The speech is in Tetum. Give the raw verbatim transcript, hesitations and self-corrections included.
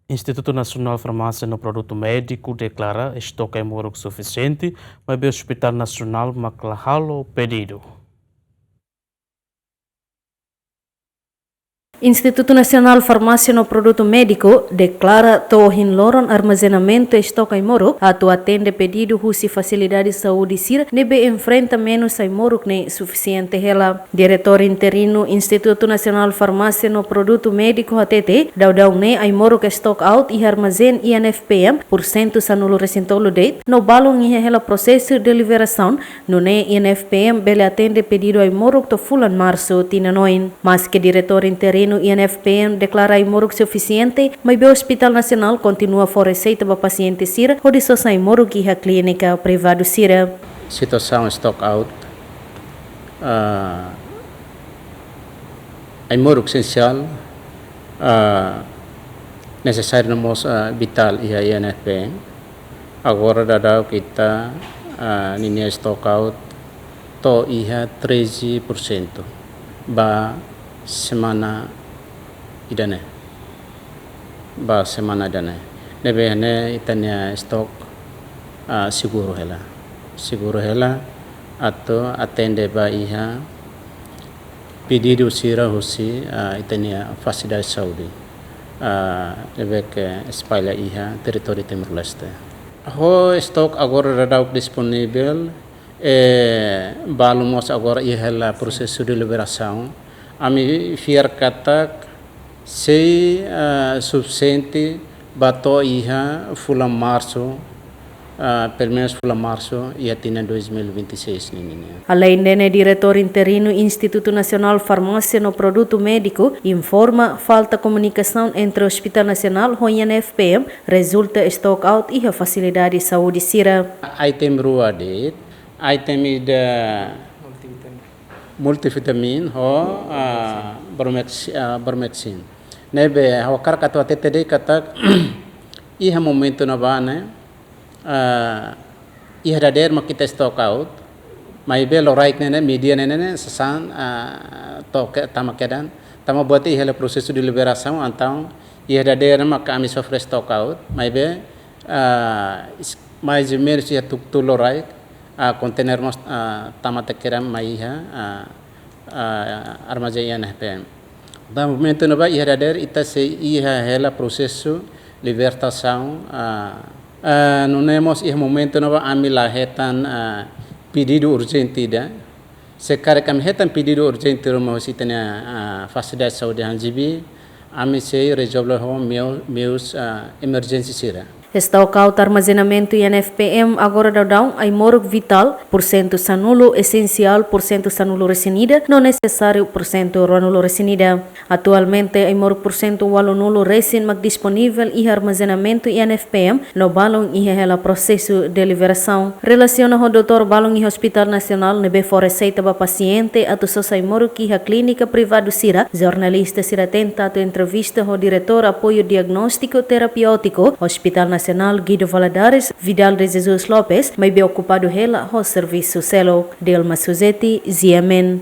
Institutu Nasionál Farmásia no Produtu Médiku deklara estoke ai-moruk sufisiente, maibé Hospital Nasionál mak la halo pedidu. Institutu Nasionál Farmásia no Produtu Médiku deklara to'o ohin loron armazenamentu estoke ai-moruk atu atende pedidu husi fasilidade saúde sira ne'ebé enfrenta menus ai-moruk ne'e sufisiente hela. Diretór interinu Institutu Nasionál Farmásia no Produtu Médiku hatete, daudaun ne'e ai-moruk stock out iha armazén I N F P M pursentu sanulu-resin-tolu de'it, no balun iha hela prosesu deliberasaun, nune'e I N F P M bele atende pedidu ai-moruk to'o fulan Marsu tinan oin. Maske diretór interinu I N F P M deklara ai-moruk sufisiente, maibé Hospital Nasionál kontinua fó reseita ba pasiente sira hodi sosa ai-moruk iha klínika privadu sira. Situasaun stock out, ah, ai-moruk esensiál, ah, nesesáriu no mós, ah, vitál iha I N F P M. Agora daudaun ita, ah, ninia stock out to'o iha treze por cento ba semana ida-ne'e. Ba semana ida-ne'e. Ne'ebé ne'e ita-nia stock, ah, seguru hela. Seguru hela atu atende ba iha pedidu sira husi, ah, ita-nia fasilidade saúde, ah, ne'ebé ke espalla iha territóriu Timor-Leste. Ho stock agora daudaun disponivel, eh, balun mós agora iha hela prosesu deliberasaun. Ami fiar katak sei, ah, sufisiente ba to'o iha fulan Marsu, ah, pelumenus fulan Marsu iha tinan dois mil e vinte e seis ninian. Aleinde ne'e, diretór interinu Institutu Nasionál Farmásia no Produtu Médiku informa falta komunikasaun entre Hospital Nasionál ho I N F P M rezulta stock out iha fasilidade saúde sira. Item rua de'it, item ida multivitamin ho, ah, bromex-, ah, bromoxin. Ne'ebé ha'u hakarak atu hatete de'it katak iha momentu ne'ebá ne'e, ah, iha dadeer mak ita stock out, maibé loraik ne'e ne'e, mídia ne'e ne'e, ne'e sasán, ah, to'o ke-, tama kedan, tama buat iha hela prosesu deliberasaun, entaun iha dadeer mak ami sofre stock out, maibé, ah, is-, mais ou menus iha tuku tolu loraik, ah, konteiner mós, ah, tama tiha kedan mai iha, ah, ah, armazén I N F P M. Entaun momentu ne'ebá iha dadeer ita sei iha hela prosesu libertasaun, ah, ah, nune'e mós iha momentu ne'ebá ami la hetan, ah, pedidu urjente ida. Se karik ami hetan pedidu urjente ruma husi ita-nia, ah, fasilidade saúde Hanzibi, ami sei rezolve ho meiu-, meius, ah, emerjénsia sira. Stock out armazenamentu I N F P M agora daudaun ai-moruk vitál pursentu sanulu, esensiál pursentu sanulu-resin-ida, no nesesáriu pursentu ruanulu-resin-ida. Atualmente ai-moruk pursentu ualunulu-resin mak disponivel iha armazenamentu I N F P M, no balun iha hela prosesu deliberasaun. Relasiona ho doutór balun iha Hospital Nasionál ne'ebé fó reseita ba pasiente atu sosa ai-moruk iha klínika privadu sira, jornalista sira tenta atu entrevista ho diretór apoiu diagnóstiku terapéutiku Hospital Nasionál, Guido Valadares, Vidal de Jesus Lopes, maibé okupadu hela ho servisu seluk. Delma Suzeti, G M N.